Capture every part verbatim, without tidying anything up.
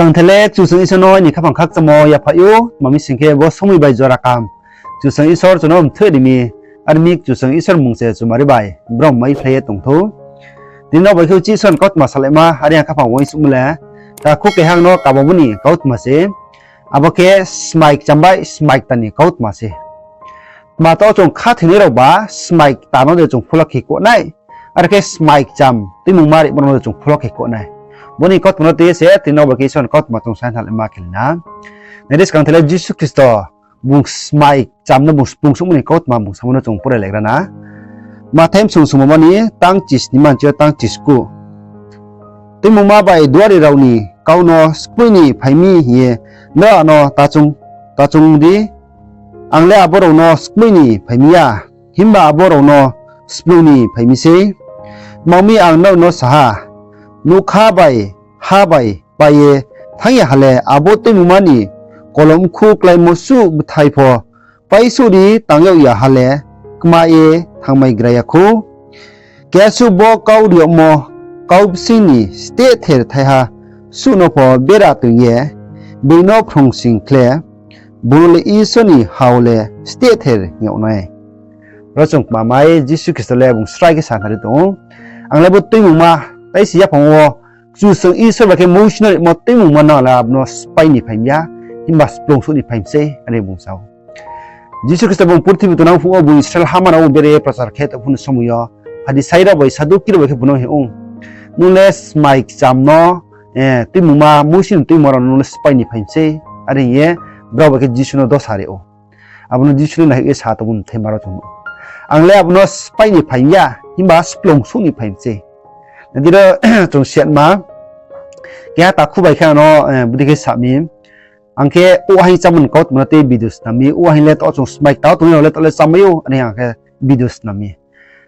Skangthe le Kchusoyang Isor no aini khaphang khakchangmo yaphaih ou, tma mi sing khe bo somoi bai jora kaham Kchusoyang Isor chung no mthoih ri mi, are mi Kchusoyang Isor mmung se chumari bai brom maiphlai ye tong thou. Tini no bai khe uchih Isor ni kautma salaima, are ang khaphang uaingsouhmo le, takhu keha no kabangmo ni kautma se, abo khe smai kcham bai smai kta ni kautma se. Tma taoh chung khathoinai rao ba smai kta no de chung phulo khe koh nai, are khe smai kcham tuimungma rimo rao no de chung phulo khe koh nai. Bo ni kautma no tui ye se tini no bai khe Isor ni kautma chung sainthalaima khe na. Nai di, skangthe le Jisu Khristo bung smai kcham no bung splung souhmo ni kautma bung samo no chung pore legra na. Mathai bsung sungmoma ni tang chisni manchi yo tang chisku. Tuimungma bai duari rao ni kau no skmoih ni phai mi hing ye nrao ano ta chung, ta chung di. Ang le abo rao no skmoih ni phai mi ya, himba abo rao no splung ni phai mi sei. Tma mi ang nrao no sa ha, nougkha bai ha bai pai ye thanng ya ha le abo tuimungma ni kolom khu kláimo suh bthai pho paisouh ri tang yag ya ha le kma ye thanngmai gra ya khou. Keha suh bo kau ri yagmo kau bsing ni stehther thaiha suh no pho bera toing ye being no phrungsing khle, bung no le Isor ni ha wo le stehther hing yag nai. Ro chung kma mai Jisu Khristo le bung srai khe sakhnari tong ou. Ang le bo tuimungma, taisi yaphang wo Kchusoyang Isor bai khe Mousi no rimo tuimungma no le abo no sphái ni phai mi ya, himba splung souh ni phai mi sei, are bung sa ou. Jisu Khristo bung purthimbi tongnang phuh wo bung Israel ha manang wo bere ye prochar khe tong phuh ni somoi yo, Pharisai rao bai Saduki rao bai khe bung no hing ou, nung le smai kcham no, eh, tuimungma, Mousi ni tuimungma rao no nung le sphái ni phai mi sei, are hing ye brao bai khe Jisu no dosa ri ou. Abo no Jisu le naihoih ye sa tongmo mthaima rao chung nuh ou. Ang le abo no sphái ni phai mi ya, himba splung souh ni phai mi sei. Nai di ro chung siyatma, keha takhu bai khe ano, eh, bodei khe sa mi. Ang khe ohaing chámo ni kautma no tei video snam mi, ohaing le taoh chung smai kta wo tongnai rao le taoh le chámai ou, are ang khe video snam mi.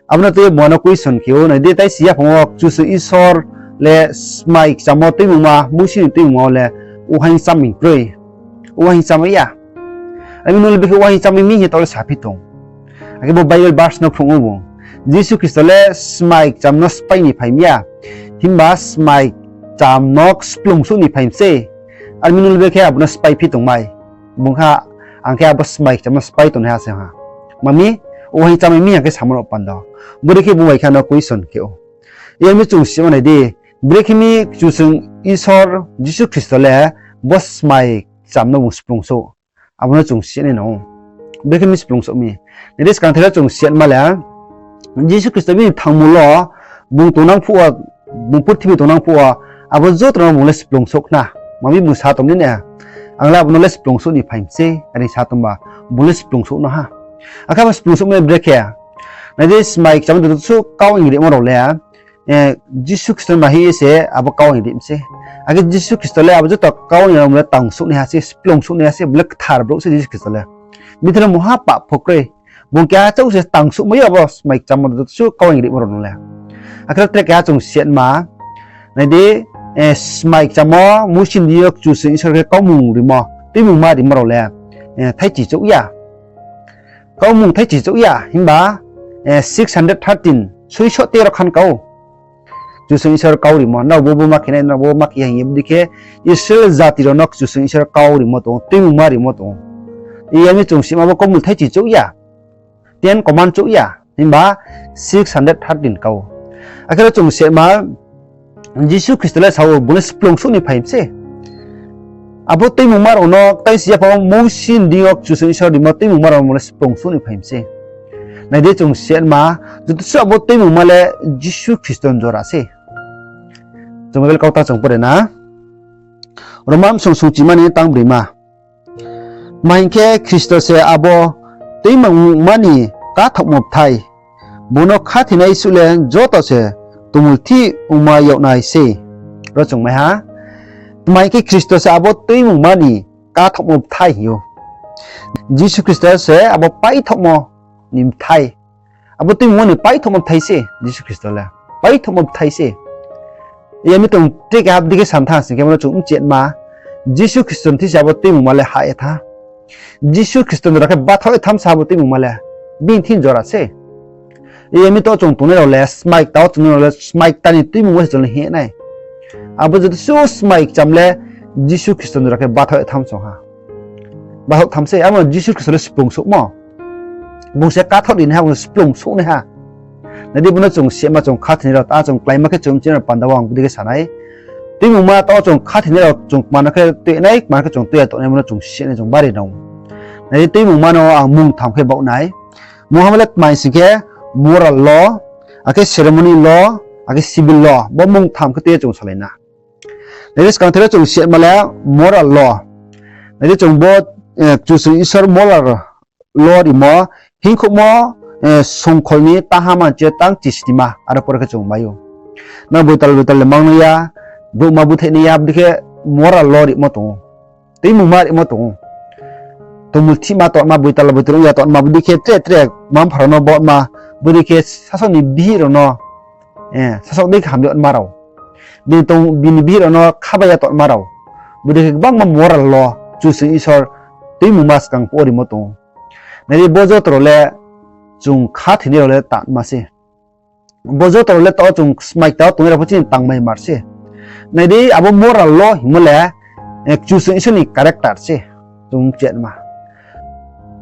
Abo no tei bung ano question khe ou, nai di, taisi yaphang wo Kchusoyang Isor le smai kcham wo tuimungma, Mousi ni tuimungma wo le ohaing chámai kroi, ohaing chámai ya. Are mi nung le brekhe ohaing chámai mi hing ye taoh le saphi tong. Akhe bo Bible verse no phrung ou bung. Jisu Khristo le smai kcham no sphái ni phai mi ya, himba smai kcham no splung souh ni phai mi sei. Are mi nung le brekhe abo no spháiphi tongmai. Bung kha, ang khe abo smai kcham no sphái tongnaiha se ha. Tma mi, ohaing chámai mi hing khe samo no panda. Bodei khe bung bai khe ano question khe ou. Iya mi chung sima nai di, brekhe mi Kchusoyang Isor Jisu Khristo le bo smai kcham no bung splung souh. Abo no chung si nai nang ou. Brekhe mi splung souh mi. Nai di, skang thai le chung siyatma le, Jisu Khristo bini thangmo lo, bung tongnang phuh wo, bung purthimbi tongnang phuh wo, abo joto no bung le splung souh khna. Tma mi bung sa tong mi ne, ang le abo no le splung souh ni phai mi sei, are sa tongba, bung le splung souh no ha. Akhe abo splung souhmo le brekhe, nai di, smai kcham wo joto suh kau ingrimo rao le, eh, Jisu Khristo ni baoh ye se abo kau ingrimo sei. Akhe Jisu Khristo le abo joto kau ingrimo le tang souh naiha se, splung souh naiha se, bung le kthar brouh se Jisu Khristo le. Bini thing le mungha pap pho kroi. Bung keha chouh se tang souhmai ou abo smai kcham wo joto suh kau ingrimo rao no le. Akhe tre keha chung siyatma, nai di, eh, smai kcham wo Mousi ni deing yo Kchusoyang Isor khe kaumung rimo, tuimungma rimo rao le, eh, thaichi chouh ya. Kaumung thaichi chouh ya, himba, eh, six hundred thirteen, soisoh tero khan kau. Kchusoyang Isor kau rimo, nrao bo bo ma khe nai, nrao bo ma khe ya hing ye bodei khe Israel jati rao no Kchusoyang Isor kau rimo tong ou, tuimungma rimo tong ou. Iya mi chung sima bo kaumung thaichi chouh ya, Ten Command chouh ya, himba six hundred thirteen kau. Akhe ro chung sima, Jisu Khristo le sa ou, bung le splung souh ni phai mi sei. Abo tuimungma rao no, taisi yaphang wo Mousi ni deing yo Kchusoyang Isor rimo tuimungma rao no bung le splung souh ni phai mi sei. Nai di chung siyatma, joto suh abo tuimungma le Jisu Khristo ni jora sei. Chung Bible kautang chung pore na. Roma bsung sungchima ni tang broima. Tma hing khe Khristo se abo tuimungma ni káthaohmo bthai. Bung no khathoinai suh le joto se tongmulthih ongma yag nai sei. Ro chung mai ha. Tma hing khe Khristo se abo tuimungma ni káthaohmo bthai hing ou. Jisu Khristo se abo paithaohmo ni bthai. Abo tuimungma ni paithaohmo bthai se Jisu Khristo le. Paithaohmo bthai se. Iya mi tong tre keha bodei khe sam thanng sing khe bo no chung mchih ma. Jisu Khristo ni thing se abo tuimungma le hah ye thanng. Jisu Khristo ni jora khe bathaoh ye thanng sa abo tuimungma le. Bini thing jora se. Iya mi to chung tongnai rao le, smai kta wo tongnai rao le, smai kta ni tuimungma se chung le hing nai. Abo joto suh smai kcham le, Jisu Khristo ni jora khe bathaoh tham song ha. Bathaoh tham se, amo Jisu Khristo le splung souhmo. Bung se kathaoh ri nai ha, bung se splung souh nai ha. Nai di, bo no chung sima chung khathoinai rao, ta chung kláima khe chung chini panda wo ang bodei khe sa nai. Tuimungma taoh chung khathoinai rao chung kma no khe tui nai, kma no khe chung tui ya tongnai, bo no chung si nai, chung bari nang. Nai di, tuimungma no ang mung tham khe baoh nai. Mungha le tma hing sing khe moral law, akhe ceremony law, akhe civil law, bo mung tham khe tui ye chung salai na. Nai di, skang thero chung sima le moral law. Nai di, chung bo, eh, Kchusoyang Isor moral law rimo, hingkhouhmo, eh, songkhol ni taha manche tang chisnima, aro pore khe chung mai ou. Nang boital boital le mangnai ya, brouhma búthaih nai ya, bodei khe moral law rimo tong ou. Tuimungma rimo tong ou. Tongmulthihma tongma, boital boital ong ya tongma, bodei khe tre tre mma-mpha rao no botma, bodei khe sasaoh ni bihih rao no, eh, sasaoh dei khe hamya tongma rao. Bini tong, bini bihih rao no khabai ya tongma rao. Bodei khe gbangma moral law Kchusoyang Isor tuimungma skang phuh wo rimo tong ou. Nai di, bo joto rao le chung khathoinai rao le tanma se. Bo joto rao le taoh chung smai kta wo tongnai rao pho chini tangmaimar se. Nai di, abo moral law hingmo le, eh, Kchusoyang Isor ni character se. Chung chenma.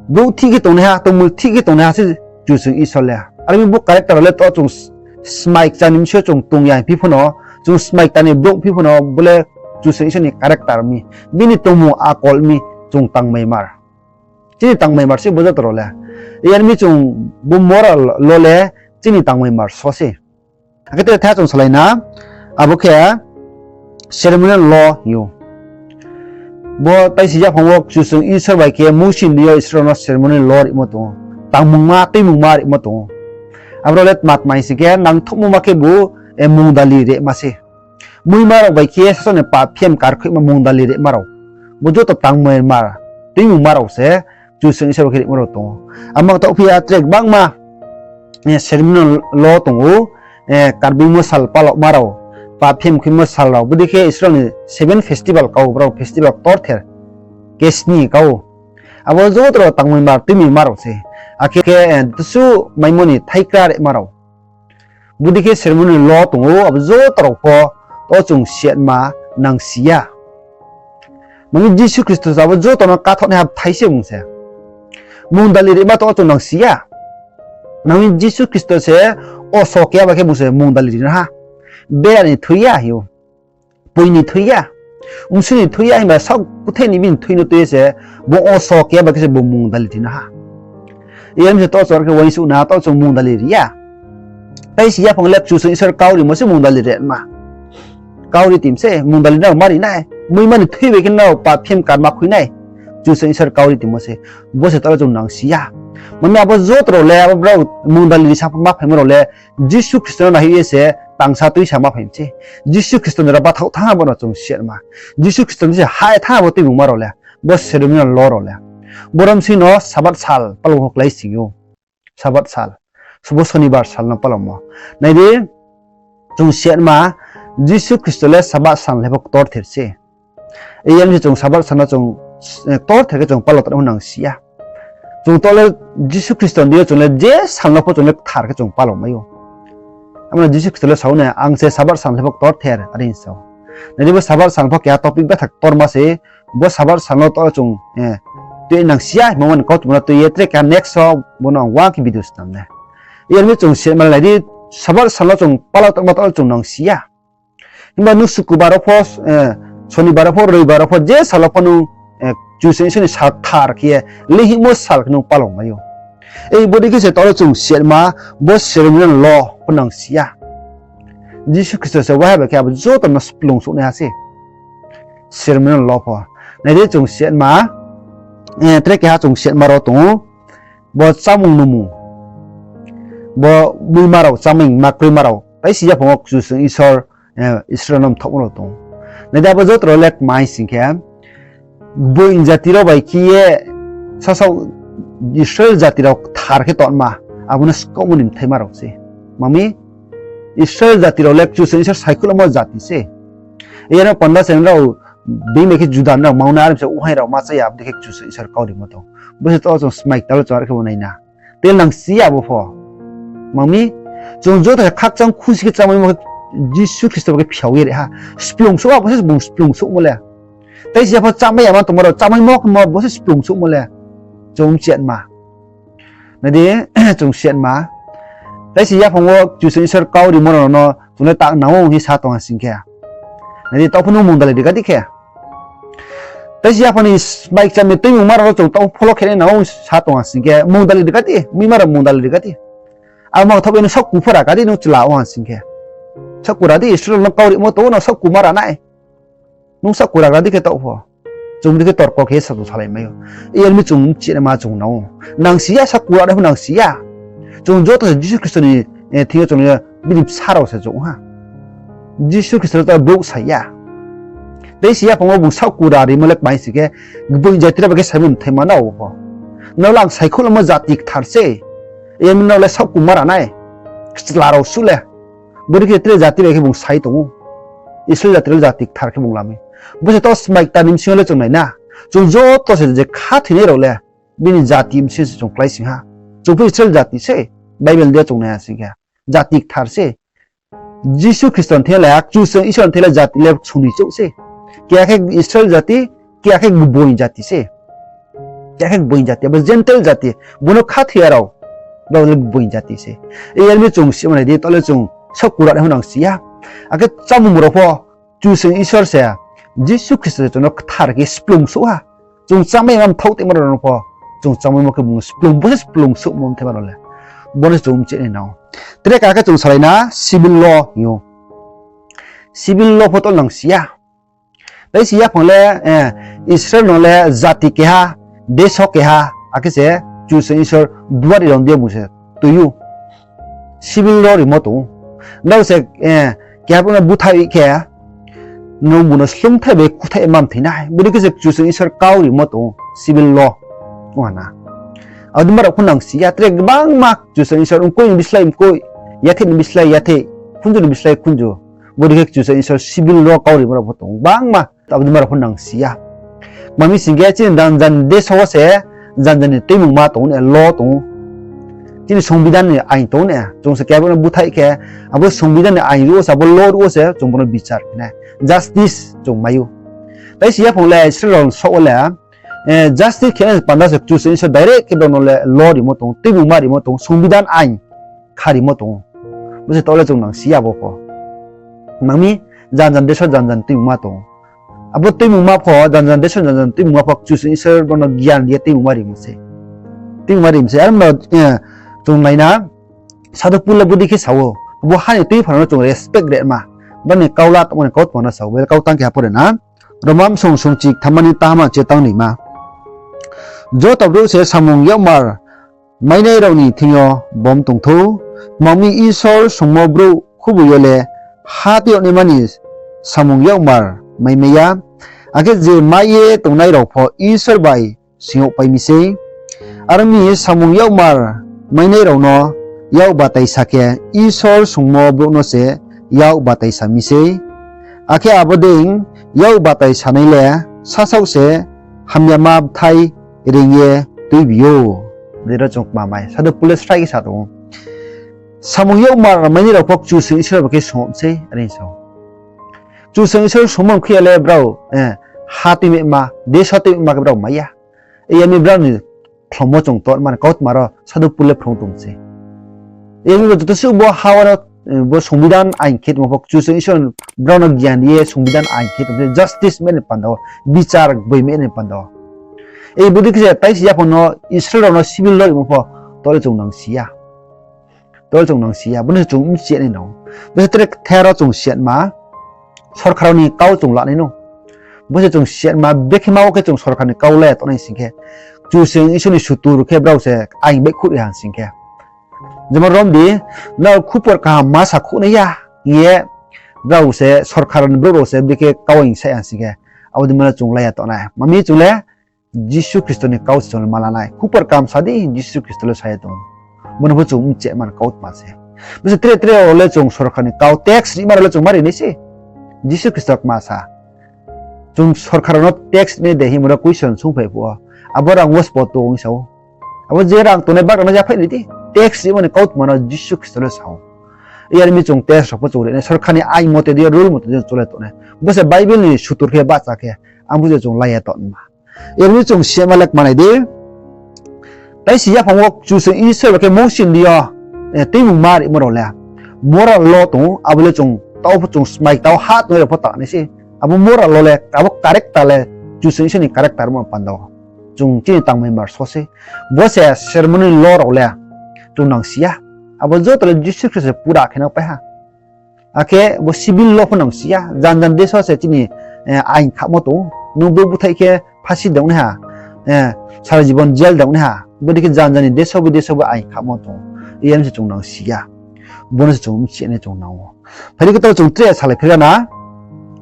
Brouh thih khe tongnaiha, tongmulthih khe tongnaiha se Kchusoyang Isor le. Are mi bo character rao le taoh chung smai kta ni bsing yo chung tong ya hingphi pho no, chung smai kta ni brouh phi pho no, bo le Kchusoyang Isor ni character mi, bini tongmung akol mi chung tangmaimar. Chini tangmaimar se bo joto rao le. Yar mi chung bo moral law le chini tangmaimar so se. Akhe tre tha chung salai na, abo khe ceremonial law hing ou. Bo taisi yaphang wo Kchusoyang Isor bai khe Mousi ni yo Israel no ceremonial law rimo tong ou. Tangmungma, tuimungma rimo tong ou. Abo rao le tma tma hing sing khe nangthouhmo ma khebu, eh, mungdali rema se. Muima rao bai khe sasaoh ni pap phem karkhoihma mungdali rema rao. Bo joto tangmaimar, tuimungma rao se Kchusoyang Isor bai khe rimo rao tong ou. Amo taoh phi ya tre gbangma, eh, ceremonial law tong ou, eh, karbeingmo sal palauhma rao, pap phem khuimo sal rao, bodei khe Israel ni seven festival kau, brao festival ktorther, kesni kau. Abo joto rao tangmaimar, tuimungma rao se. Akhe, eh, tusu maimo ni thaikra rema rao. Bodei khe ceremonial law tong ou, abo joto rao pho taoh chung siatma nangsi ya. Mami Jisu Khristo se abo joto no kathaohnaiha bthai se bung se. Mungdali rema taoh chung nangsi ya. Mami Jisu Khristo se oso keha bai khe bung se mungdali ri na ha. Bera ni thui ya hing ou. Poi ni thui ya. Bsui ni thui ya himba saoh kuthai ni bini thui no tui ye se, bung oso keha bai khe se bung mungdali ri na ha. Yar mi se taoh chung are khe uaingsouh na, taoh chung mungdali ri ya. Taisi yaphang le Kchusoyang Isor kau rimo se mungdali rema. Kau ri tim se, mungdali nrao ma ri nai. Muima ni thui bai khe nrao pap phem karma khui nai. Kchusoyang Isor kau ri timo se. Bo se taoh le chung nangsi ya. Mami abo joto rao le, abo brao mungdali ri sa ma phaimo rao le, Jisu Khristo no naihoih ye se tangsa tuisa ma phai mi se. Jisu Khristo ni jora bathaoh thanng ha bo no chung siatma. Jisu Khristo ni se hai thanng ha bo tuimungma rao le. Bo ceremonial law rao le. Boro bsing no Sabath sal palmo klái sing ou. Sabath sal. Subo Sonibar sal no palmo. Nai di, chung siatma, Jisu Khristo le Sabath sal le pho ktorther se. Yar mi se chung Sabath sal no chung, eh, ktorther khe chung palo tong nangsi ya. Chung taoh le Jisu Khristo ni yo chung le je sal no pho chung le kthar khe chung palo mai ou. Amo no Jisu Khristo le sa ou na, ang se Sabath sal le pho ktorther, are hing sa ou. Nai di, bo Sabath sal pho keha topic betha ktorma se, bo Sabath sal no taoh chung, eh, tui nangsi ya hingmo ni kautma no tui ye tre keha next wo bo no ang uang khe video snam nai. Yar mi chung siatma nai di, Sabath sal no chung palo tongma taoh chung nangsi ya. Himba nung Sukubar wo pho, eh, Sonibar wo pho, Roibar wo pho, je sal wo pho nung, eh, Kchusoyang Isor ni sal kthar khe ye, lehihmo sal khe nung palo mai ou. Ei bodei khe se taoh le chung siatma, bo ceremonial law pho nangsi ya. Jisu Khristo se waiha bai khe abo joto no splung souhnaiha se. Ceremonial law pho. Nai di chung siatma, eh, tre keha chung siatma rao tong ou. Bo chámung nungmung. Bo muima rao, chámung ma kroima rao. Taisi yaphang wo Kchusoyang Isor, eh, Israel no mthaohmo rao tong ou. Nai di abo joto rao le tma hing sing khe, gboing jati rao bai khe ye sasaoh Israel jati rao kthar khe tongma, abo no skaohmo ni bthaima rao se. Mami, Israel jati rao le Kchusoyang Isor saikhouhmo jati se. Yar no panda se nrao, bini bai khe juda nrao maunai, are se uaing rao ma cha ya, abo dei khe Kchusoyang Isor kau rimo tong. Bo se taoh chung smai kta le chung are khe bo nai na. Te nangsi ya bo pho. Mami, chung joto khe khakchang khusi khe chámaimo khe Jisu Khristo bai khe phiao ye ri ha. Splung souh ha, bo se bung splung souhmo le. Teisi yaphang chámai yama tongmo rao, chámaimo khemo bo se splung souhmo le. Chung mchih ma. Nai di, chung si ma. Teisi yaphang wo Kchusoyang Isor kau rimo rao no chung le ta nang ou hing sa tong ha sing khe. Nai di, taoh pho nung mungdali riga di khe. Teisi yaphang ni smai kcham ni tuimungma rao no chung taoh pho pholok khe nai nang ou sa tong ha sing khe. Mungdali riga di, muima rao mungdali riga di. Abo mang thaoh ye nung saohku pho raga di nung chla ong ha sing khe. Saohku ra di, Israel no kau rimo tong ou no saohku ma ra nai. Nung saohku ragra di khe taoh pho. Chung di khe torko khe sa chung salai mai ou. Yar mi chung mchih ma chung nang ou. Nang si ya, saohku ra nai pho nang si ya. Chung joto se Jisu Khristo ni, eh, thing yo chung le bini bsa rao se chung ha. Jisu Khristo no ta brouh sa ya. Teisi yaphang wo bung saohku ra rimo le kmai sing khe, gboing jati rao ba khe saimo mthai ma nao pho. Nrao le ang saikhouh lamo jati kthar se. Yar mi nrao le saohku ma ra nai. Kchla rao suh le. Bodei khe tre jati bai khe bung sai tong ou. Israel jati le jati kthar khe bung lamai. Bo se taoh smai kta ni bsing yo le chung nai na. Chung joto se je khathoinai rao le bini jati bsing se chung kláising ha. Chung pho Israel jati se, Bible de chung nai ha sing khe. Jati kthar se. Jisu Khristo ni thing le, Kchusoyang Isor ni thing le jati le sung ni chouh se. Keha khe Israel jati, keha khe gboing jati se. Keha khe gboing jati, abo Gentile jati, bo no khathoi ya rao, brao le gboing jati se. Yar mi chung si ma nai di, taoh le chung saohku ra nai pho nang si ya. Akhe chámung rao pho, Kchusoyang Isor se, Jisu Khristo se chung no kthar khe splung souh ha. Chung chámai ma mthaoh tongma rao no pho, chung chámaimo khe bung splung, bo se splung souhmo mthai ma rao le. Bo no se chung mchih nai nang ou. Tre ka khe chung salai na civil law hing ou. Civil law pho taoh nang si ya. Teisi yaphang le, eh, Israel no le jati keha, deso keha, akhe se Kchusoyang Isor duari rao ni deing yo bung se tui ou. Civil law rimo tong ou. Nrao se, eh, keha brouh no búthaih khe, nung bung no slungthaih bai kúthaih ma mthai nai. Bodei khe se Kchusoyang Isor kau rimo tong ou, civil law. Abo deima rao pho nang si ya, tre gbangma Kchusoyang Isor mkoih ni bislái mkoih, yatheih ni bislái yatheih, khunju ni bislái khunju. Bodei khe Kchusoyang Isor civil law kau rimo rao pho tong ou, gbangma. Abo deima rao pho nang si ya. Tma mi sing khe chini janja ni deso wo se janja ni tuimungma tong ou ne, law tong ou. Chini সংবিধান ni ain tong ou ne, chung se keha brouh no búthaih khe, abo সংবিধান ni ain ruh wo se, abo law ruh wo se chung bo no bichar khe nai. Justice chung mai ou. Teisi yaphang le Israel rao ni saoh wo le, eh, justice khe nai panda se Kchusoyang Isor direct khe brao no le law rimo tong ou, tuimungma rimo tong ou, সংবিধান ain kha rimo tong ou. Bo se taoh le chung nang si ya bo pho. Nang mi janja ni deso janja ni tuimungma tong ou. Abo tuimungma pho, janja ni deso janja ni tuimungma pho Kchusoyang Isor brao no gian ri ye tuimungma rimo se. Tuimungma rimo se. Aro no, eh, chung nai na, Sadhu Pol le bodei khe sa ou. Bo ha ni tuiphang no chung respect rema. Brao ni kau la tongmo ni kautma no sa ou. Bo le kau tang khe ha pore na. Roma bsong sungchi ktham ni tahama che tang ni ma. Joto brouh se samung yakmar mainai rao ni thing yo bom tong thou. Tma mi Isor songmo brouh khuboi yo le ha tui yag naima ni samung yakmar maimai ya. Akhe je mai ye tongnai rao pho Isor bai sing yagpai mi sei. Aro mi samung yakmar mainai rao no yak bataisa khe Isor songmo brouh no se yak bataisa mi sei. Akhe abo dei yak bataisa nai le sasaoh se hamyama bthai reing ye tuibi ou. Dei ro chung kma mai. Sadhu Pol le srai khe sa tong ou. Samung yakmar mainai rao pho Kchusoyang Isor bai khe song sei, are sa ou. Kchusoyang Isor songmo khe ya le brao, eh, ha tuimaima, deso tuimaima khe brao mai ya. Yar mi brao ni khlomo chung tongmani kautma rao Sadhu Pol le phrung tong se. Yar mi joto suh bo ha wo no, eh, bo সংবিধান ain khe tongmo pho Kchusoyang Isor brao no gian ri ye সংবিধান ain khe tong se, justice mai ni panda wo, bichar gboi mai ni panda wo. Bodei khe se teisi yaphang no Israel rao no civil law rimo pho, taoh le chung nang si ya. Taoh le chung nang si ya, bo no se chung mchih nai nang ou. Bo se tre kthar wo chung si ma, sorkar rao ni kau chung la nai nou. Bo se chung si ma, bekhe ma wo khe chung sorkar ni kau la ya tongnai sing khe, Kchusoyang Isor ni sutur khe brao se ain baihkhouh ri ha sing khe. Jemon rom di, nrao khupor kaham ma sakhouh nai ya hing ye, brao se sorkar ni brouh rao se bekhe kau ain sa ya sing khe, abo dei ma no chung la ya tongnai. Tma mi chung le Jisu Khristo ni kau se chung le ma la nai. Khupor kaham sa di, Jisu Khristo le sa ye tong ou. Bo no pho chung mchih man kautma se. Bo se tre tre wo le chung sorkar ni kau tax rima rao le chung ma ri nai se. Jisu Khristo kma sa. Chung sorkar rao no tax ri nai de hingmo rao question sungphai phuh wo, abo rang wo sbo tong ong sa ou. Abo je rang tongnai bak rao no yaphaih nai di. Tax rimo ni kautma no Jisu Khristo le sa ou. Yar mi chung tax rao pho chung ri nai, sorkar ni ain mote di, rule mote di chung le tongnai. Bo se Bible ni sutur khe bahcha khe, Abo je chung la ye tongma. Aro ni chung sima le kmanai di. Taisi yaphang wo Kchusoyang Isor bai khe Mousi ni deing yo, eh, tuimungma rimo rao le moral law tong ou, abo le chung tao pho chung smai tao ha tongnai rao pho tangnai se. Abo moral law le, abo character le Kchusoyang Isor ni character mo panda wo chung chini tangmai mar so se. Bo se ceremonial law rao le chung nangsi ya. Abo joto le Jisu Khristo se pura khe no pai ha. Akhe bo civil law pho nangsi ya. Jan jan deso se chini, eh, ain khamo tong ou. Nung brouh búthaih khe phasi dang nai ha, eh, sara jibon jail dang nai ha. Bodei khe jan jan ni deso bo deso bo ain khamo tong ou. Iye se chung nangsi ya. Bo no se chung mchi nai chung nang ou. Phai di khe taoh chung tre salai phirga na.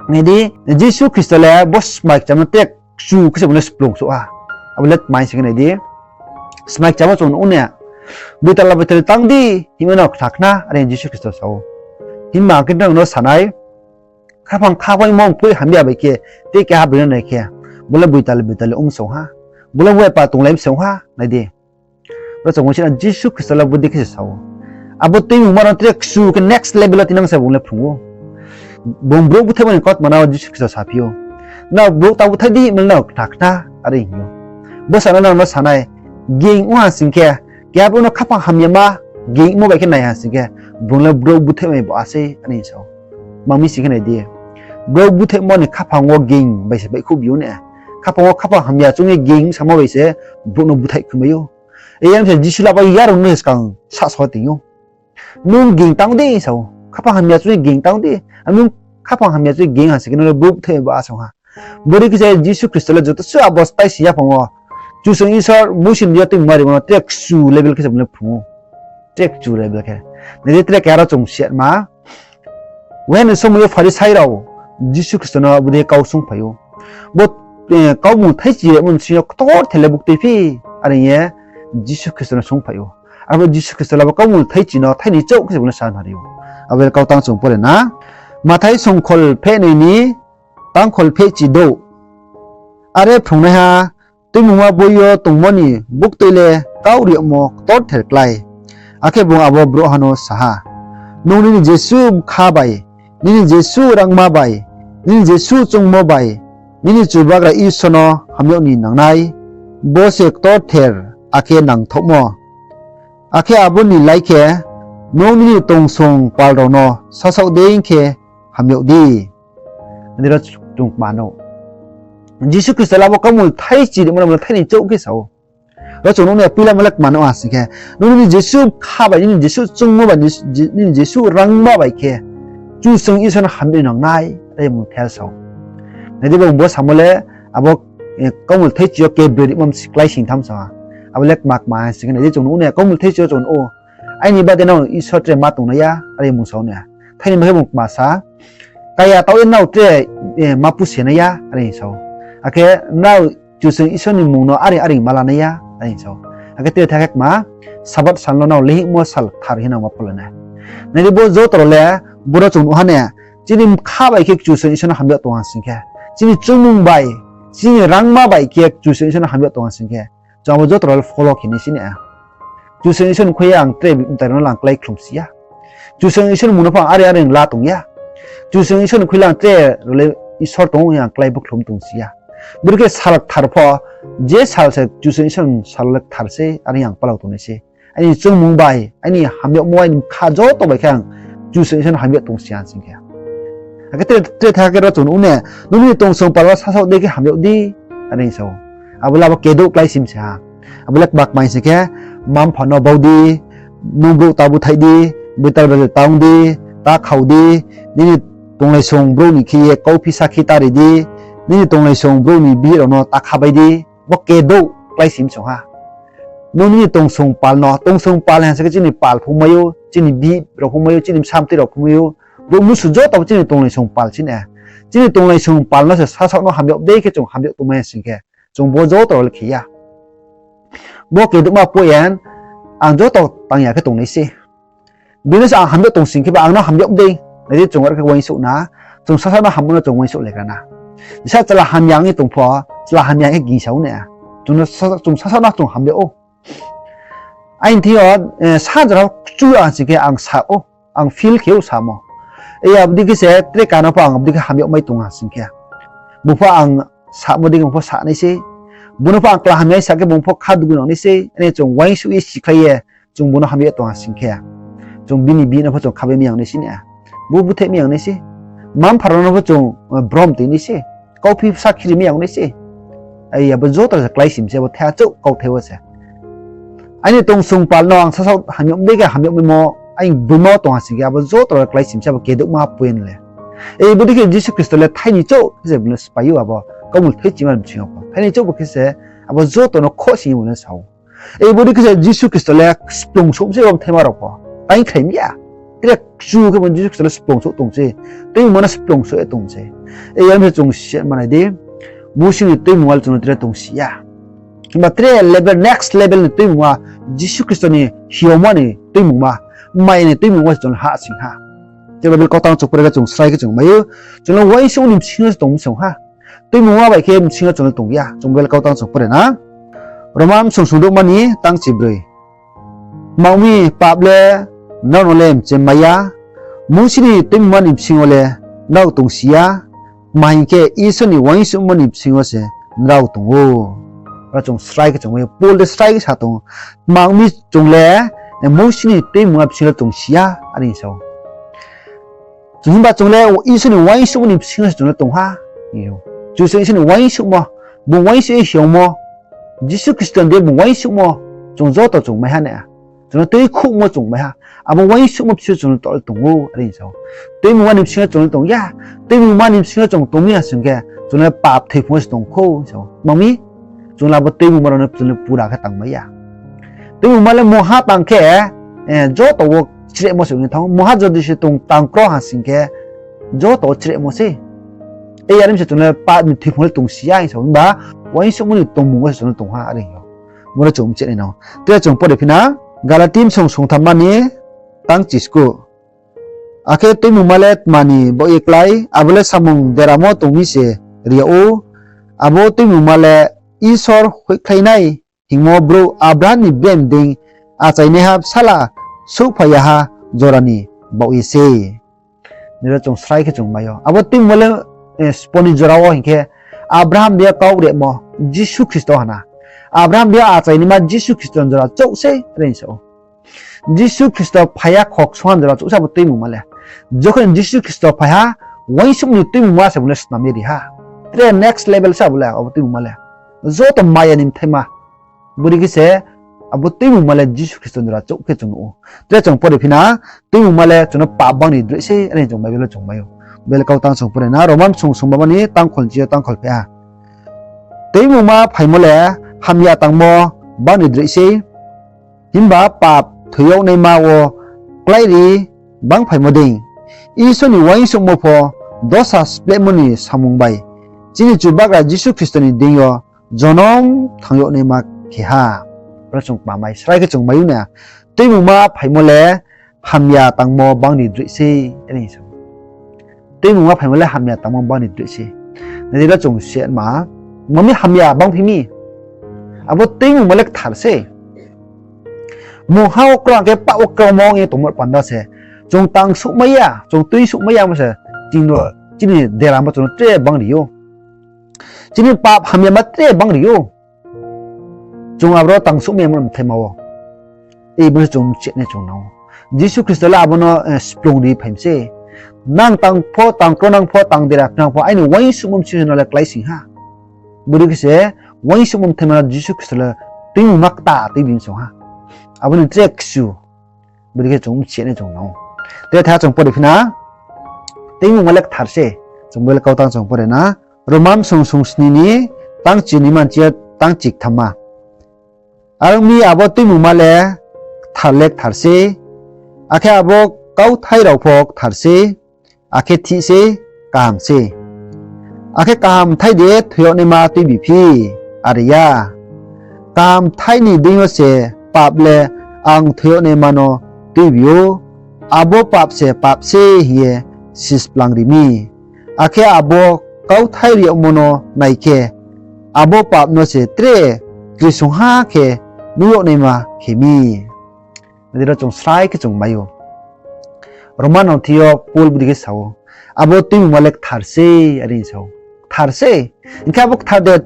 Nai di, Jisu Khristo le bo smai kcham no tre kchu khe se bung le splung souh ha. Abo le tma hing khe nai di. Smai kcham wo chung nuh ou na, boitala boitali tang di, himba no khna khna, are Jisu Khristo sa ou. Himba ang khe nang no sa nai, khaphang khaphang mo mkoih hamya bai khe, tei keha broi no nai khe, bo le boitali boitali ong song ha. Bo le waipa tonglai song ha, nai di. Ro chung uaingsouh na Jisu Khristo le bodei khe se sa ou. Abo tuimungma rao tre kchu khe next level wo tinang se bung le phrung ou. Bung brouh búthaihmo ni kautma no Jisu Khristo saphi ou. Nrao brouh ta búthaih di, himba no khna khna, are hing ou. Bo sa no nang no sa nai, ging ong ha sing khe, keha brouh no khaphang hamyama, ging mo bai khe nai ha sing khe, bung le brouh búthaihmai bo a sei, are hing sa ou. Tma mi sing khe nai di. Brouh búthaihmo ni khaphang wo ging bai se baihkhouh bi ou na. Khaphang wo khaphang hamya choung ye ging samo bai se brouh no búthaih khumai ou. Iye se Jisu le abo yarung no skang sahso ting ou. Nung ging tang di sa ou. Khaphang hamya choung ye ging tang di. Abo nung khaphang hamya choung ye ging ha sing khe nung le brouh búthaih bo a song ha. Bodei khe se Jisu Khristo le joto suh abo taisi yaphang wo Kchusoyang Isor Mousi ni deing yo tuimungma rimo no tre kchu level khe se bung le phrung ou. Tre kchu level khe. Nai di tre keha ro chung sima. Uaini somoi yo Pharisai rao Jisu Khristo no bodei kau swunngphai ou. Bo, eh, kaumung thaichi rimo bsing yo ktorther le buktui phi, are hing ye Jisu Khristo no swunngphai ou. Abo Jisu Khristo le abo kaumung thaichi no thaini chouh khe se bung le sa nari ou. Abo le kau tang chung pore na. Mathai songkhol phehnoi ni tangkhol phehchi douh. Are phrungnaiha, Tuimungma boi yo tongmo ni buktui le kau ri yagmo ktorther klái. Akhe bung abo brouhha no sa ha, Nung nini jesuh bkha bai, nini jesuh rangma bai, nini jesuh choungmo bai, nini Chubagra Isor no hamyag ni nangnai, bo se ktorther akhe nangthaohmo. Akhe abo ni lai khe, nung nini tongsong pal rao no sasaoh dei khe hamyag di. Nai di ro chung kma no, Jisu Khristo le abo kaumung thaichi rimo no bung le thaini chouh khe sa ou. Ro chung nuh na poila mo le kma no ha sing khe, nung nini jesuh bkha bai, nini jesuh choungmo bai, nini jesuh rangma bai khe Kchusoyang Isor no hamyag ni nangnai, are bung the sa ou. Nai di, bung bo samo le abo, eh, kaumung thaichi yo kebroi rimo bsi klái sing tham sa ha. Abo le kma kma ha sing khe, nai di, chung nuh na kaumung thaichi yo chung nuh ou, Aini bade nrao Isor tre ma tongnai ya, are bung sa ou na. Thaini ma khe bung kma sa, Kaya taoh ye nrao tre, eh, ma pusenai ya, are sa ou. Akhe nrao Kchusoyang Isor ni mmung no are are ma lanai ya, are sa ou. Akhe tre thai khe kma, Sabath sal no nrao leingmo sal kthar hing ye nang ma phola nai. Nai di, bo joto rao le, boro chung nuh ha na, chini bkha bai khe Kchusoyang Isor no hamyag tong ha sing khe, chini choungmung bai, chini rangma bai khe Kchusoyang Isor no hamyag tong ha sing khe, chung abo joto rao le follow khe nai si na. Kchusoyang Isor ni khui ye ang tre mtai rao no le ang klái khlum si ya. Kchusoyang Isor ni mmung no pho ang are are la tong ya. Kchusoyang Isor ni khui le ang tre rao le Isor tong ou hing ye ang klái bo khlum tong si ya. Bodei khe sal kthar pho, je sal se Kchusoyang Isor ni sal le kthar se, are ang palao tongnai se. Aini choungmung bai, aini hamyagmo, aini bkha joto bai khe ang Kchusoyang Isor no hamyag tong si ya sing khe. Akhe tre, tre thai khe ro chung nuh na, Nung nini tongsong pal no sasaoh dei khe hamyag di, are sa ou. Abo le abo kedouh klái sim se ha. Abo le kma kmai sing khe, mma-mpha no bau di, nung brouh ta búthaih di, boital bajal ta ong di, ta khao di, nini tonglaisong brouh ni khe ye kauphi sakhi ta ri di, nini tonglaisong brouh ni bihih rao no ta kha bai di, bo kedouh klái sim song ha. Nung nini tongsong pal no, tongsong pal hing sa khe chini pal pho mai ou, chini bihih rao pho mai ou, chini bsa mtoi rao pho mai ou, brouh mnusu joto bo chini tonglaisong pal chini. Chini tonglaisong pal no se sasaoh no hamyag dei khe chung hamyag tongmai ya sing khe, chung bo joto rao le khe ya. Bo kedouhma point, ang joto tang ya khe tongnai se. Bini se ang hamyag tong sing khe ba ang no hamyag dei. Nai di, chung aro khe uaingsouh na, chung sasaoh no hammo no chung uaingsouh legra na. Jesa chla hamya ong ye tong pho, chla hamya khe gingsa ou na. Chung no sa-, chung sasaoh no chung hamyag ou. Aini thing yo, eh, sa jora kchu ang sing khe ang sa ou, ang feel khe ou samo. Ei abodei khe se tre ka no pho ang abodei khe hamyag mai tong ha sing khe. Bung pho ang samo dei khe bung pho sa nai se. Bung no pho ang kla hamya sa khe bung pho kha dugu nang nai se. Ani chung uaingsouh ye sikhlai ye, chung bung no hamya tong ha sing khe, chung bini bihih no pho chung khabai mi yang nai se na. Bo búthaih mi yang nai se. Mma-mpha rao no pho chung brom toi nai se. Kauphi sakhi ri mi yang nai se. Ai, abo joto se kláisim se, abo thaiha chouh kauthai wo se. Aini tongsong pal no ang sasaoh hamyag dei khe hamyag maimo, aini boima wo tong ha sing khe, abo joto kláisim se, abo kedouhma point le. Ei, bodei khe Jisu Khristo le thaini chouh khe se bung le sphái ou, abo kaumul thaichima ni bsing yo pho. Thaini chouh bo khe se, abo joto no khohsing ye bung le sa ou. Ei, bodei khe se Jisu Khristo le splung souh se, abo bthaima rao pho taingkhrai mi ya. Tre kchu khe bo Jisu Khristo le splung souh tong se, tuimungma no splung souh ye tong se. Ei, yar mi se chung si manai di, Mousi ni tuimungma le chung no tre tongsi ya. Himba tre level, next level ni tuimungma, Jisu Khristo ni hiyaoma ni tuimungma, maya ni tuimungma se chung no hahsoing ha. Tei Bible kautang chung pore khe chung srai khe chung mai ou, chung no uaingsouh ni bsing yo se tong mi song ha. Tuimungma bai khe bsing yo chung no tong ya, chung Bible kautang chung pore na. Roma bsong sungdouhma ni tangchibroi. Tma ong mi, pap le nrao no le mchemmai ya, Mousi ni tuimungma ni bsing yo le nrao tongsi ya, tma hing khe Isor ni uaingsouhmo ni bsing yo se nrao tong ou. Aro chung srai khe chung mai ou, Paul de srai khe sa tong ou, tma ong mi chung le Mousi ni tuimungma bsing yo le tongsi ya, are sa ou. Chung himba chung le Isor ni uaingsouhmo ni bsing yo se chung le tong ha. Chung se Isor ni uaingsouhmo, bung uaingsouh ye hiyaomo, Jisu Khristo ni de bung uaingsouhmo, chung joto chung mai ha na. Chung no tuikhouhmo chung mai ha. Abo uaingsouhmo bsing yo chung le tong ou, are sa ou. Tuimungma ni bsing yo chung le tong ya. Tuimungma ni bsing yo chung tong mi ya sing khe, chung le pap thoiphung wo se tong khou, sa ou. Tma ong mi, chung le abo tuimungma rao no chung le pura khe tangmai ya. Tuimungma le mungha tang khe, joto wo chrehmo se ong ye thanng ou. Mungha jodi se tong tang kro ha sing khe, joto wo chrehmo sei. Ei, are mi se chung le pap ni thoiphung le tongsi ya, sa ou. Himba uaingsouhmo ni tongmung wo se chung le tong ha, are ou. Bo no chung mchih nai nang ou. Tre chung pore phi na, Galati bsong sungthamma ni tangchisku. Akhe tuimungma le tma ni baoh ye klái, abo le samung deramo tong mi se ri yag ou. Abo tuimungma le Isor hoihkhlai nai hingmo brouh Abraham ni bem deing achainaiha bsala souhphai yaha jora ni baoh ye se. Nini chung srai khe chung mai ou. Abo tuimungma le, sbo ni jora wo hing khe, Abraham de kau remo Jisu Khristo ha na. Abraham de achainaima Jisu Khristo ni jora chouh se, are sa ou. Jisu Khristo phai ya khoksoha ni jora chouh se abo tuimungma le. Jokhon Jisu Khristo phai ha, uaingsouhmo ni tuimungma se bung le snam ye ri ha. Tre next level se abo le, abo tuimungma le. Joto maya ni bthaima. Bodei khe se abo tuimungma le Jisu Khristo ni jora chouh khe chung nuh ou. Tre chung pore phi na, tuimungma le chung no pap bang ni droih sei, are chung Bible le chung mai ou. Bible kautang chung pore na, Roma bsong sungba ni tangkhol chi yo tangkhol phi ha. Tuimungma phaimo le hamya tangmo bang ni droih sei. Himba pap thoi yag naima wo kláiri bang phaimo dei, Isor ni uaingsouhmo pho dosa splehmo ni samung bai chini Chubagra Jisu Khristo ni deing yo jonom thanng yag naima khe ha. Aro chung kma mai, srai khe chung mai ou na, tuimungma phaimo le hamya tangmo bang ni droih sei, are sa ou. Tuimungma phaimo le hamya tangmo bang ni droih sei. Nai di, aro chung se ma, tma mi hamya bang phi mi. Abo tuimungma le kthar sei. Mungha wo krao khe pap wo kraomo ong ye tongmo panda se. Chung tang souhmai ya, chung tui souhmai ya mo se, chini, chini deramo chung no tre bang ri ou. Chini pap hamyama tre bang ri ou. Chung abro tang souhmai ya mo bthaima wo. Ei, bo se chung mchih nai chung nang ou. Jisu Khristo le abo no splung ri phai mi se. Nang tang pho, tang kro nang pho, tang dera nang pho, aini uaingsouhmo bsing yo no le kláisoing ha. Bodei khe se uaingsouhmo bthaima no Jisu Khristo le tuimungma kta tuibi mi song ha. Abo ni tre kchu. Bodei khe chung mchih nai chung nang ou. Tre tha chung pore phi na, tuimungma le kthar se. Chung Bible kautang chung pore na, Roma bsong sungsni ni tangchinima chi yo tangchiktham ma. Are ong mi, abo tuimungma le kthar le kthar sei, akhe abo kauthai rao pho kthar sei, akhe thih sei, kaham sei. Akhe kaham thai de thoi yag naima tuibi phi? Are ya. Kaham thai ni deing yo se pap le ang thoi yag naima no tuibi ou, abo pap se pap sei hing ye sisplang ri mi. Akhe abo kauthai ri yagmo no nai khe, abo pap no se tre krisungha khe nuh yag naima khe mi. Nai di, aro chung srai khe chung mai ou. Roma ni thing yo Paul bodei khe sa ou, abo tuimungma le kthar sei, are sa ou. Kthar se. Hing khe abo kthar de,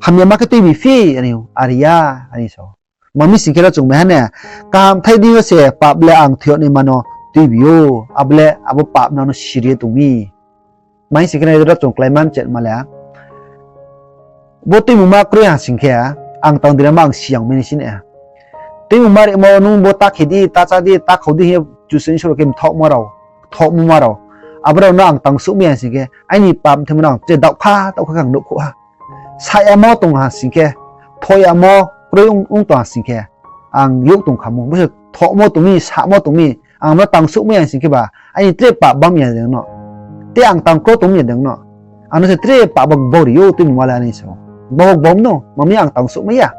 hamyama khe tuibi phi, are ya, are sa ou. Tma mi sing khe ro chung mai ha ne, kahamthai deing yo se pap le ang thoi yag naima no tuibi ou, abo le abo pap no no siri ye tong mi. Tma mi sing khe nai ro chung kláima mcheh ma le, bo tuimungma kroi ha sing khe, ang tang di rama ang siyang mai ni si ne. Tuimungma rimo nung bo ta khe di, ta chá di, ta khau di hing ye Kchusoyang Isor khe mthaohmo rao, kthohmoma rao, abo rao no ang tang souhmai ya sing khe, aini pap mthaimo no ang tre daohkha, daohkha khe ang nuhkhouh ha. Sa yamo tong ha sing khe, thoh yamo kroi ong, ong tong ha sing khe, ang youh tong kha mo. Bo se thohmo tong mi, samo tong mi, ang no tang souhmai ya sing khe ba, aini tre pap bam ya deng no. Te ang tang kro tong mi ya deng no. Ang no se tre pap bo gbau ri ou tuimungma le are sa ou. Bo gbau no, tma mi ang tang souhmai ya.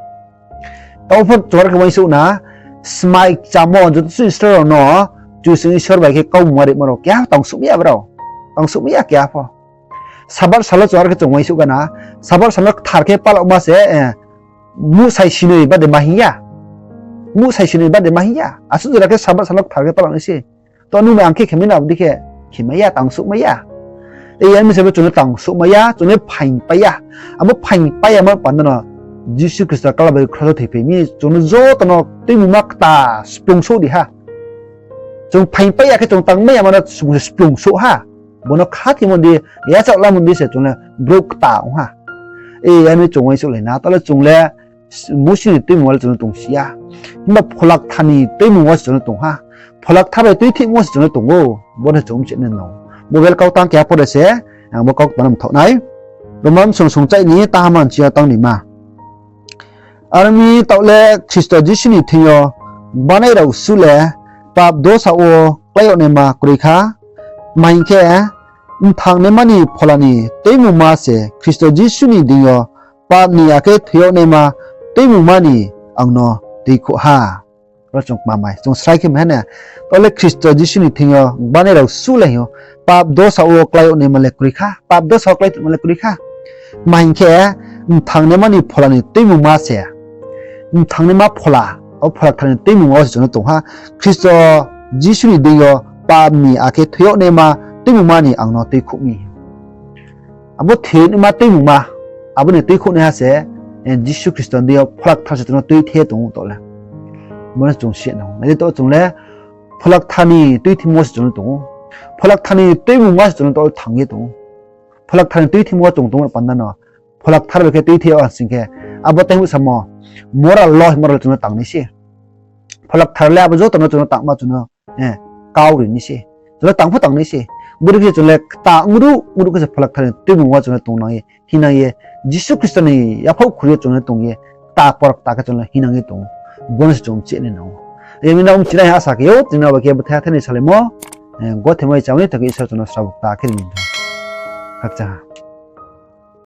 Taoh pho chung are khe uaingsouh na, smai kchamo joto suh Israel rao no, Kchusoyang Isor bai khe kaumungma rimo rao keha tang souhmai ya brao. Tang souhmai ya keha pho. Sabath sal wo chung are khe chung uaingsouh gana, Sabath sal no kthar khe palama se, muhsai sinoi bade ma hing ya. Muhsai sinoi bade ma hing ya. Asuh jora khe Sabath sal no kthar khe pala nai se. To nung bai ang khe khemai no abo dei khe khemai ya, tang souhmai ya. Yar mi se bo chung no tang souhmai ya, chung no phaing pai ya. Abo phaing pai yamo panda no Jisu Khristo kala bai khros wo thoiphai mi, chung no joto no tuimungma kta splung souh ri ha. Chung phaing pai ya khe chung tangmai yama no splung souh ha. Bo no khathimo di, yachaoh lamo di se chung le brouh kta ong ha. Yar mi chung uaingsouhlai na, taoh le chung le Mousi ni tuimung wo le chung no tong si ya. Himba Pholakthar ni tuimung wo se chung no tong ha. Pholakthar bai tuithimo wo se chung no tong ou. Bo no chung mchih nai nang. Bible kau tang keha pore se, ang bo kau tang no mthaoh nai. Roma bsong sungchaih ni taha manchi yo tang ni ma. Are mi taoh le Khristo Jisu ni thing yo gbanai rao suh le pap dosa wo klái yag naima kroi kha. Tma hing khe, mthangnaima ni phola ni tuimungma se Khristo Jisu ni deing yo pap ni akhe thoi yag naima tuimungma ni ang no tuikhouh ha. Ro chung kma mai, chung srai khe mai ha ne. Taoh le Khristo Jisu ni thing yo gbanai rao suh le hing ou, pap dosa wo klái yag naima le kroi kha, pap dosa wo klái tongma le kroi kha. Tma hing khe, mthangnaima ni phola ni tuimungma se, mthangnaima phola, o Pholakthar ni tuimungma wo se chung no tong ha. Khristo Jisu ni deing yo pap ni akhe thoi yag naima tuimungma ni ang no tuikhouh mi. Abo thoi yag naima tuimungma, abo ni tuikhouhnaiha se, Jisu Khristo ni deing yo Pholakthar se chung no tuithe tong ou taoh le. Bo no chung si nang. Nai di taoh chung le Pholakthar ni tuithimo se chung no tong ou. Pholakthar ni tuimungma se chung no taoh le thang ye tong ou. Pholakthar ni tuithimo chung tongmo panda no, Pholakthar bai khe tuithe yag ha sing khe, abo tei houh samo, moral law, moral chung no tang nai se. Pholakthar le abo joto no chung no tangma chung no kau ri nai se. Chung no tang pho tang nai se. Bodei khe chung le kta ongruh ongruh khe se Pholakthar ni tuimungma chung no tongnang ye, hinang ye, Jisu Khristo ni yaphaih khuri yo chung no tong ye, kta por kta khe chung le hinang ye tong ou. Bo no se chung mchih nai nang ou. Yar mi no mchih nai asa khe ou, tini abo khe bthai thaini salimo, gothe mai chá ni thakhe Isor chung no srabo kta khe ri ni. Khakchang ha.